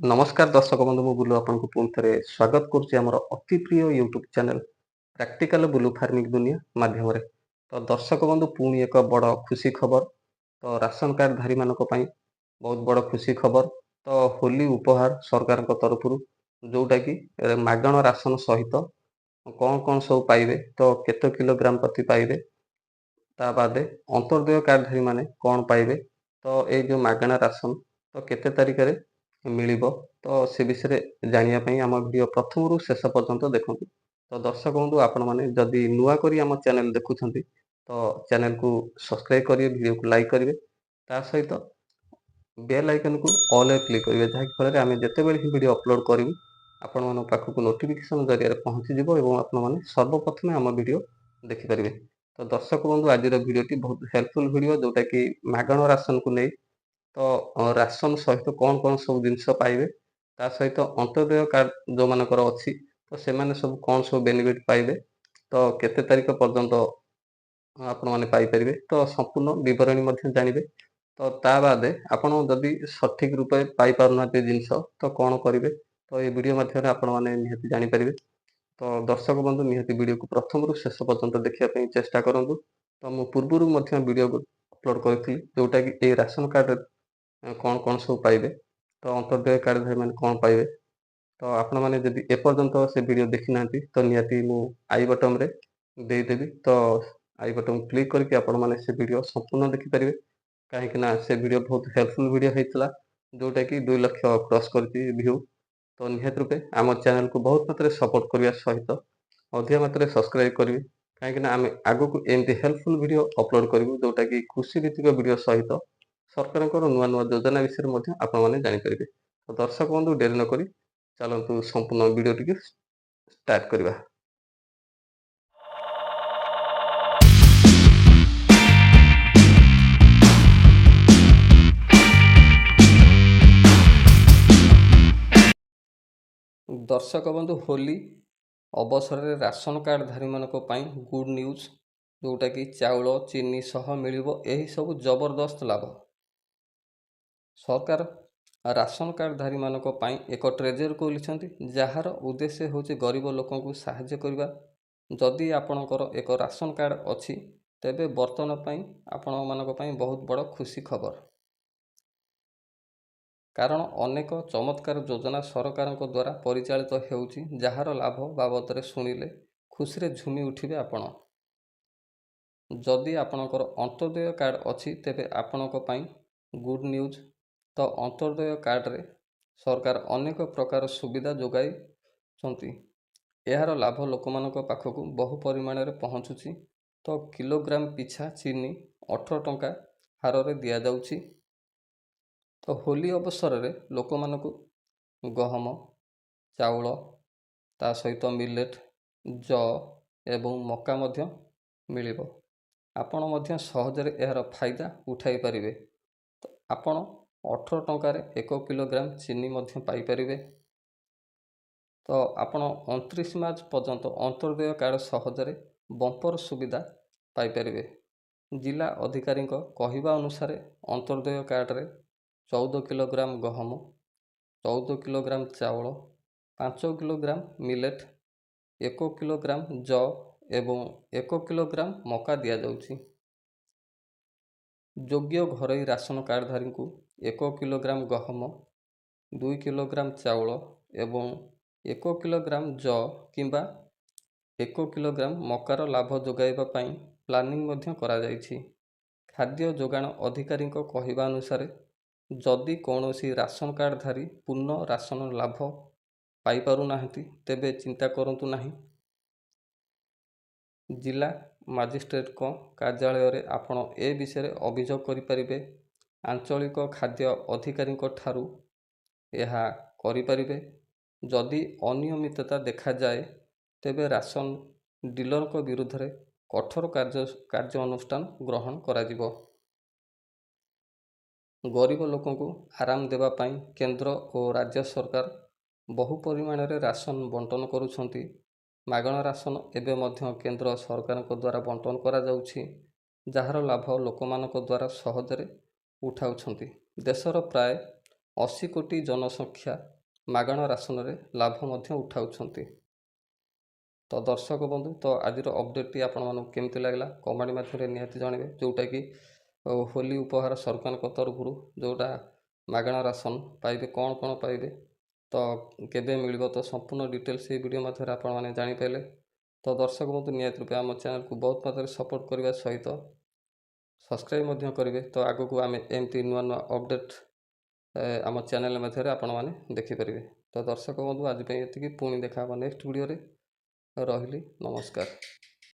ନମସ୍କାର ଦର୍ଶକ ବନ୍ଧୁ, ମୁଁ ବୁଲୁ ଆପଣଙ୍କୁ ପୁଣି ଥରେ ସ୍ୱାଗତ କରୁଛି ଆମର ଅତି ପ୍ରିୟ ୟୁଟ୍ୟୁବ୍ ଚ୍ୟାନେଲ୍ ପ୍ରାକ୍ଟିକାଲ ବୁଲୁ ଫାର୍ମିଂ ଦୁନିଆ ମାଧ୍ୟମରେ। ତ ଦର୍ଶକ ବନ୍ଧୁ, ପୁଣି ଏକ ବଡ଼ ଖୁସି ଖବର। ତ ରାସନ କାର୍ଡଧାରୀମାନଙ୍କ ପାଇଁ ବହୁତ ବଡ଼ ଖୁସି ଖବର। ତ ହୋଲି ଉପହାର ସରକାରଙ୍କ ତରଫରୁ, ଯେଉଁଟାକି ମାଗଣା ରାସନ ସହିତ କ'ଣ କ'ଣ ସବୁ ପାଇବେ, ତ କେତେ କିଲୋଗ୍ରାମ ପ୍ରତି ପାଇବେ, ତା ବାଦେ ଅନ୍ତର୍ଦୟ କାର୍ଡଧାରୀମାନେ କ'ଣ ପାଇବେ, ତ ଏଇ ଯେଉଁ ମାଗଣା ରାସନ ତ କେତେ ତାରିଖରେ ମିଳିବ, ତ ସେ ବିଷୟରେ ଜାଣିବା ପାଇଁ ଆମ ଭିଡ଼ିଓ ପ୍ରଥମରୁ ଶେଷ ପର୍ଯ୍ୟନ୍ତ ଦେଖନ୍ତୁ। ତ ଦର୍ଶକ ବନ୍ଧୁ, ଆପଣମାନେ ଯଦି ନୂଆ କରି ଆମ ଚ୍ୟାନେଲ ଦେଖୁଛନ୍ତି, ତ ଚ୍ୟାନେଲକୁ ସବସ୍କ୍ରାଇବ୍ କରିବେ, ଭିଡ଼ିଓକୁ ଲାଇକ୍ କରିବେ, ତା ସହିତ ବେଲ୍ ଆଇକନ୍କୁ ଅଲ୍ରେ କ୍ଲିକ୍ କରିବେ, ଯାହାକି ଫଳରେ ଆମେ ଯେତେବେଳେ ହିଁ ଭିଡ଼ିଓ ଅପଲୋଡ଼ କରିବୁ ଆପଣମାନଙ୍କ ପାଖକୁ ନୋଟିଫିକେସନ୍ ଜରିଆରେ ପହଞ୍ଚିଯିବ ଏବଂ ଆପଣମାନେ ସର୍ବପ୍ରଥମେ ଆମ ଭିଡ଼ିଓ ଦେଖିପାରିବେ। ତ ଦର୍ଶକ ବନ୍ଧୁ, ଆଜିର ଭିଡ଼ିଓଟି ବହୁତ ହେଲ୍ପଫୁଲ୍ ଭିଡ଼ିଓ, ଯେଉଁଟାକି ମାଗଣା ରାସନକୁ ନେଇ। ତ ରାସନ ସହିତ କ'ଣ କ'ଣ ସବୁ ଜିନିଷ ପାଇବେ, ତା ସହିତ ଅନ୍ତୋଦୟ କାର୍ଡ଼ ଯେଉଁମାନଙ୍କର ଅଛି, ତ ସେମାନେ ସବୁ କ'ଣ ସବୁ ବେନିଫିଟ୍ ପାଇବେ, ତ କେତେ ତାରିଖ ପର୍ଯ୍ୟନ୍ତ ଆପଣମାନେ ପାଇପାରିବେ, ତ ସମ୍ପୂର୍ଣ୍ଣ ବିବରଣୀ ମଧ୍ୟ ଜାଣିବେ। ତ ତା ବାଦେ ଆପଣ ଯଦି ସଠିକ୍ ରୂପେ ପାଇପାରୁନାହାନ୍ତି ଜିନିଷ, ତ କ'ଣ କରିବେ, ତ ଏ ଭିଡ଼ିଓ ମାଧ୍ୟମରେ ଆପଣମାନେ ନିହାତି ଜାଣିପାରିବେ। ତ ଦର୍ଶକ ବନ୍ଧୁ, ନିହାତି ଭିଡ଼ିଓକୁ ପ୍ରଥମରୁ ଶେଷ ପର୍ଯ୍ୟନ୍ତ ଦେଖିବା ପାଇଁ ଚେଷ୍ଟା କରନ୍ତୁ। ତ ମୁଁ ପୂର୍ବରୁ ମଧ୍ୟ ଭିଡ଼ିଓ ଅପଲୋଡ଼ କରିଥିଲି, ଯେଉଁଟାକି ଏଇ ରାସନ କାର୍ଡ଼ରେ କ'ଣ କ'ଣ ସବୁ ପାଇବେ, ତ ଅନ୍ତର୍ଦୟ କାର୍ଡ଼ଧାରୀମାନେ କ'ଣ ପାଇବେ। ତ ଆପଣମାନେ ଯଦି ଏପର୍ଯ୍ୟନ୍ତ ସେ ଭିଡ଼ିଓ ଦେଖିନାହାନ୍ତି, ତ ନିହାତି ମୁଁ I ବଟନ୍ରେ ଦେଇଦେବି। ତ I button click କରିକି ଆପଣମାନେ ସେ ଭିଡ଼ିଓ ସମ୍ପୂର୍ଣ୍ଣ ଦେଖିପାରିବେ, କାହିଁକି ନା ସେ ଭିଡ଼ିଓ ବହୁତ ହେଲ୍ପଫୁଲ୍ ଭିଡ଼ିଓ ହେଇଥିଲା, ଯେଉଁଟାକି 2 ଲକ୍ଷ କ୍ରସ୍ କରିଛି ଭ୍ୟୁ। ତ ନିହାତି ରୂପେ ଆମ ଚ୍ୟାନେଲକୁ ବହୁତ ମାତ୍ରାରେ ସପୋର୍ଟ କରିବା ସହିତ ଅଧିକ ମାତ୍ରାରେ ସବସ୍କ୍ରାଇବ୍ କରିବେ, କାହିଁକିନା ଆମେ ଆଗକୁ ଏମିତି ହେଲ୍ପଫୁଲ୍ ଭିଡ଼ିଓ ଅପଲୋଡ଼ କରିବୁ, ଯେଉଁଟାକି କୃଷି ଭିତ୍ତିକ ଭିଡ଼ିଓ ସହିତ ସରକାରଙ୍କର ନୂଆ ନୂଆ ଯୋଜନା ବିଷୟରେ ମଧ୍ୟ ଆପଣମାନେ ଜାଣିପାରିବେ। ତ ଦର୍ଶକ ବନ୍ଧୁ, ଡେରି ନକରି ଚାଲନ୍ତୁ ସମ୍ପୂର୍ଣ୍ଣ ଭିଡ଼ିଓଟିକୁ ଷ୍ଟାର୍ଟ କରିବା। ଦର୍ଶକ ବନ୍ଧୁ, ହୋଲି ଅବସରରେ ରାସନ କାର୍ଡ଼ଧାରୀମାନଙ୍କ ପାଇଁ ଗୁଡ୍ ନ୍ୟୁଜ୍, ଯେଉଁଟାକି ଚାଉଳ ଚିନି ସହ ମିଳିବ ଏହିସବୁ ଜବରଦସ୍ତ ଲାଭ। ସରକାର ରାସନ କାର୍ଡ଼ଧାରୀମାନଙ୍କ ପାଇଁ ଏକ ଟ୍ରେଜେରୀ ଖୋଲିଛନ୍ତି, ଯାହାର ଉଦ୍ଦେଶ୍ୟ ହେଉଛି ଗରିବ ଲୋକଙ୍କୁ ସାହାଯ୍ୟ କରିବା। ଯଦି ଆପଣଙ୍କର ଏକ ରାସନ କାର୍ଡ଼ ଅଛି, ତେବେ ବର୍ତ୍ତମାନ ପାଇଁ ଆପଣମାନଙ୍କ ପାଇଁ ବହୁତ ବଡ଼ ଖୁସି ଖବର, କାରଣ ଅନେକ ଚମତ୍କାର ଯୋଜନା ସରକାରଙ୍କ ଦ୍ୱାରା ପରିଚାଳିତ ହେଉଛି, ଯାହାର ଲାଭ ବାବଦରେ ଶୁଣିଲେ ଖୁସିରେ ଝୁମି ଉଠିବେ ଆପଣ। ଯଦି ଆପଣଙ୍କର ଅନ୍ତୋଦୟ କାର୍ଡ଼ ଅଛି, ତେବେ ଆପଣଙ୍କ ପାଇଁ ଗୁଡ୍ ନ୍ୟୁଜ୍। ତ ଅନ୍ତୋଦୟ କାର୍ଡ଼ରେ ସରକାର ଅନେକ ପ୍ରକାର ସୁବିଧା ଯୋଗାଇଛନ୍ତି। ଏହାର ଲାଭ ଲୋକମାନଙ୍କ ପାଖକୁ ବହୁ ପରିମାଣରେ ପହଞ୍ଚୁଛି। ତ କିଲୋଗ୍ରାମ ପିଛା ଚିନି 18 ଟଙ୍କା ହାରରେ ଦିଆଯାଉଛି। ତ ହୋଲି ଅବସରରେ ଲୋକମାନଙ୍କୁ ଗହମ, ଚାଉଳ, ତା ସହିତ ମିଲେଟ୍, ଯଅ ଏବଂ ମକା ମଧ୍ୟ ମିଳିବ। ଆପଣ ମଧ୍ୟ ସହଜରେ ଏହାର ଫାଇଦା ଉଠାଇ ପାରିବେ। ତ ଆପଣ 18 ଟଙ୍କାରେ 1 କିଲୋଗ୍ରାମ ଚିନି ମଧ୍ୟ ପାଇପାରିବେ। ତ ଆପଣ 29 ମାର୍ଚ୍ଚ ପର୍ଯ୍ୟନ୍ତ ଅନ୍ତୋଦୟ କାର୍ଡ଼ ସହଜରେ ବମ୍ପର ସୁବିଧା ପାଇପାରିବେ। ଜିଲ୍ଲା ଅଧିକାରୀଙ୍କ କହିବା ଅନୁସାରେ ଅନ୍ତୋଦୟ କାର୍ଡ଼ରେ 14 କିଲୋଗ୍ରାମ ଗହମ, 14 କିଲୋଗ୍ରାମ ଚାଉଳ, 5 କିଲୋଗ୍ରାମ ମିଲେଟ୍, 1 କିଲୋଗ୍ରାମ ଯଅ ଏବଂ 1 କିଲୋଗ୍ରାମ ମକା ଦିଆଯାଉଛି। ଯୋଗ୍ୟ ଘରୋଇ ରାସନ କାର୍ଡ଼ଧାରୀଙ୍କୁ 1 କିଲୋଗ୍ରାମ ଗହମ, 2 କିଲୋଗ୍ରାମ ଚାଉଳ ଏବଂ 1 କିଲୋଗ୍ରାମ ଯଅ କିମ୍ବା 1 କିଲୋଗ୍ରାମ ମକାର ଲାଭ ଯୋଗାଇବା ପାଇଁ ପ୍ଲାନିଂ ମଧ୍ୟ କରାଯାଇଛି। ଖାଦ୍ୟ ଯୋଗାଣ ଅଧିକାରୀଙ୍କ କହିବା ଅନୁସାରେ ଯଦି କୌଣସି ରାସନ କାର୍ଡ଼ଧାରୀ ପୂର୍ଣ୍ଣ ରାସନ ଲାଭ ପାଇପାରୁନାହାନ୍ତି, ତେବେ ଚିନ୍ତା କରନ୍ତୁ ନାହିଁ। ଜିଲ୍ଲା ମାଜିଷ୍ଟ୍ରେଟଙ୍କ କାର୍ଯ୍ୟାଳୟରେ ଆପଣ ଏ ବିଷୟରେ ଅଭିଯୋଗ କରିପାରିବେ। ଆଞ୍ଚଳିକ ଖାଦ୍ୟ ଅଧିକାରୀଙ୍କ ଠାରୁ ଏହା କରିପାରିବେ। ଯଦି ଅନିୟମିତତା ଦେଖାଯାଏ, ତେବେ ରାସନ ଡିଲରଙ୍କ ବିରୁଦ୍ଧରେ କଠୋର କାର୍ଯ୍ୟ ଅନୁଷ୍ଠାନ ଗ୍ରହଣ କରାଯିବ। ଗରିବ ଲୋକଙ୍କୁ ଆରାମ ଦେବା ପାଇଁ କେନ୍ଦ୍ର ଓ ରାଜ୍ୟ ସରକାର ବହୁ ପରିମାଣରେ ରାସନ ବଣ୍ଟନ କରୁଛନ୍ତି। ମାଗଣା ରାସନ ଏବେ ମଧ୍ୟ କେନ୍ଦ୍ର ସରକାରଙ୍କ ଦ୍ୱାରା ବଣ୍ଟନ କରାଯାଉଛି, ଯାହାର ଲାଭ ଲୋକମାନଙ୍କ ଦ୍ୱାରା ସହଜରେ ଉଠାଉଛନ୍ତି। ଦେଶର ପ୍ରାୟ 80 କୋଟି ଜନସଂଖ୍ୟା ମାଗଣା ରାସନରେ ଲାଭ ମଧ୍ୟ ଉଠାଉଛନ୍ତି। ତ ଦର୍ଶକ ବନ୍ଧୁ, ତ ଆଜିର ଅପଡ଼େଟ୍ଟି ଆପଣମାନଙ୍କୁ କେମିତି ଲାଗିଲା, କମେଣ୍ଟ ମାଧ୍ୟମରେ ନିହାତି ଜଣାଇବେ। ଯେଉଁଟାକି ହୋଲି ଉପହାର ସରକାରଙ୍କ ତରଫରୁ, ଯେଉଁଟା ମାଗଣା ରାସନ ପାଇବେ, କ'ଣ କ'ଣ ପାଇବେ, ତ କେବେ ମିଳିବ, ତ ସମ୍ପୂର୍ଣ୍ଣ ଡିଟେଲ୍ସ ଏଇ ଭିଡ଼ିଓ ମାଧ୍ୟମରେ ଆପଣମାନେ ଜାଣିପାରିଲେ। ତ ଦର୍ଶକ ବନ୍ଧୁ, ନିହାତି ରୂପେ ଆମ ଚ୍ୟାନେଲକୁ ବହୁତ ମାତ୍ରାରେ ସପୋର୍ଟ କରିବା ସହିତ ସବସ୍କ୍ରାଇବ୍ ମଧ୍ୟ କରିବେ। ତ ଆଗକୁ ଆମେ ଏମିତି ନୂଆ ନୂଆ ଅପଡ଼େଟ୍ ଆମ ଚ୍ୟାନେଲ ମାଧ୍ୟମରେ ଆପଣମାନେ ଦେଖିପାରିବେ। ତ ଦର୍ଶକ ବନ୍ଧୁ, ଆଜି ପାଇଁ ଏତିକି। ପୁଣି ଦେଖା ହେବ ନେକ୍ସଟ ଭିଡ଼ିଓରେ। ରହିଲି, ନମସ୍କାର।